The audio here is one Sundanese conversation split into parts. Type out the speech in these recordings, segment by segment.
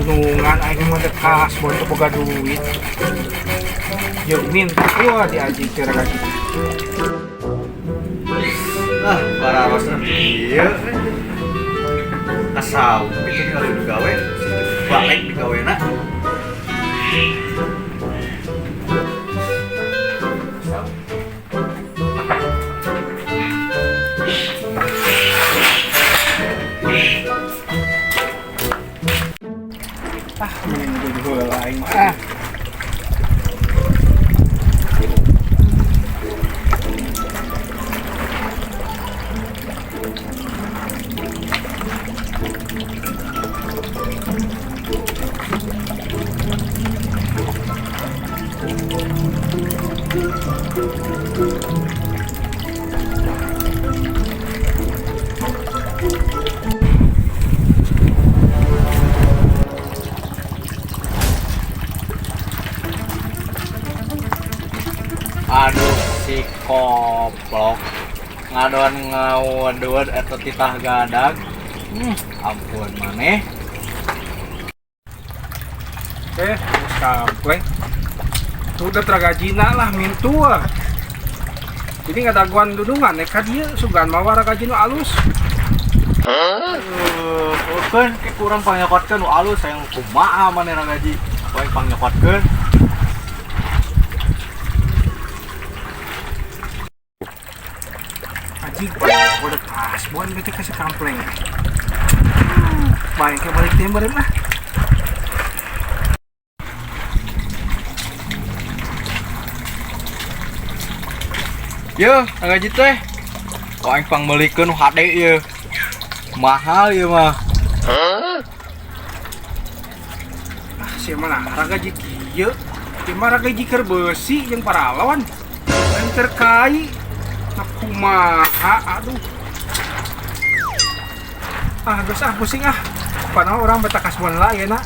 Dunungan aing mah teh kasbon teu boga duit. Jeung minta wah diaji teh ragaji. Ah, pararosna ieu. Kasau itu ningali digawe, balik digawena. Ah, mending jadi heula aing mah. Ah. Aduh, si koplok ngadon ngawadon eta titah gadag. Ampun maneh. Eh, kampleng. Udah tragajina lah mintua. Jadi ngadaguan dudungan nek ka dieu sugan mawa ragajina alus. Keun ke kurang pangyokotkeun nu alus hayang kumaha maneh ragaji. Poe pangyokotkeun. Anjing, udah kasbon berarti kasih kampleng. Baik, ke balik timur lah. Yeuh, ragaji teh. Kok aing pangmeulikeun nu hade ieu. Mahal ieu mah. Ah, si mana ragaji kieu? Ieu mah ragaji keur beusi jeung paralawan. Lain keur kai. Nah, kumaha aduh. Ah, geus ah pusing ah. Padahal orang beta kasbon lah ya nak.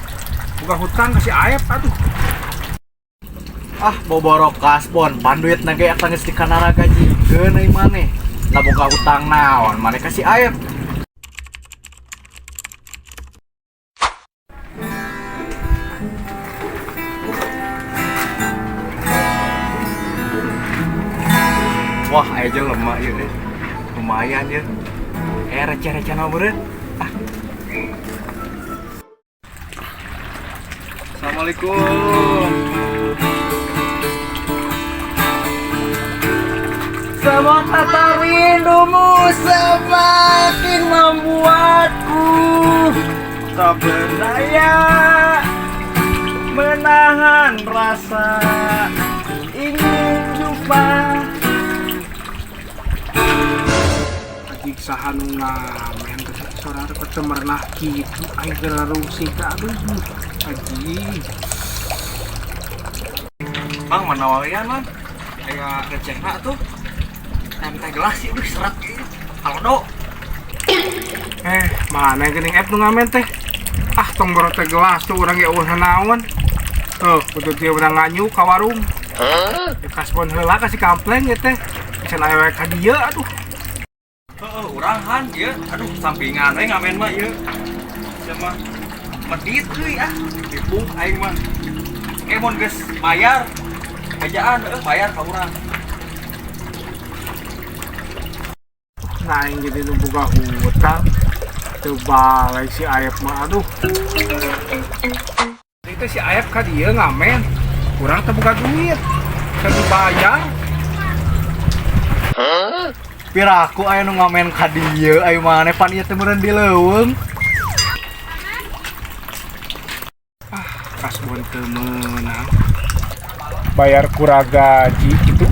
Buka hutang kasih Aep aduh. Ah, boborok kasbon, pan duit na ge eta geus dikana ragaji. Keun euy maneh. Tah boga hutang naon maneh ka si Aep. Wah, aya jelema ieu teh. Lumayan ieu. Receh-receh na meureun. Ah. Assalamualaikum. Semoga kata rindumu semakin membuatku tak berdaya menahan rasa ingin jumpa. Anjing saha nu ngamen teh sora teh cemerenah kitu aing teh rarungsih teh aduh. Anjing. Mang mana walian, Mang? Aya recehna tuh. Teh gelas sih, aduh serat ieu. Halodo. Mana geuning app nu ngamen teh? Ah, tong boro teh gelas tuh urang ge eueuh naon. Tuh, kudu dia urang nganyu ka warung. Hah? Kasbon heula ka si kampleng ieu teh. Can aya we ka dieu aduh. Heeh, urang han ieu. Aduh, sampingan we ngamen mah ieu. Sia mah medit euy ah. Dipuk aing mah. Ke mun geus bayar kerjaan heuh bayar ka urang. Nah, aing jadi nu boga hutang. Teu balik si Aep mah aduh. Itu si Aep ka dieu ngamen. Urang teu boga duit. Teu dibayar. Piraku aya nu ngamen ka dieu ayo maneh pan ieu teh meureun di leuweung. Ah, kasbon teu meunang. Bayar kurang gaji gitu.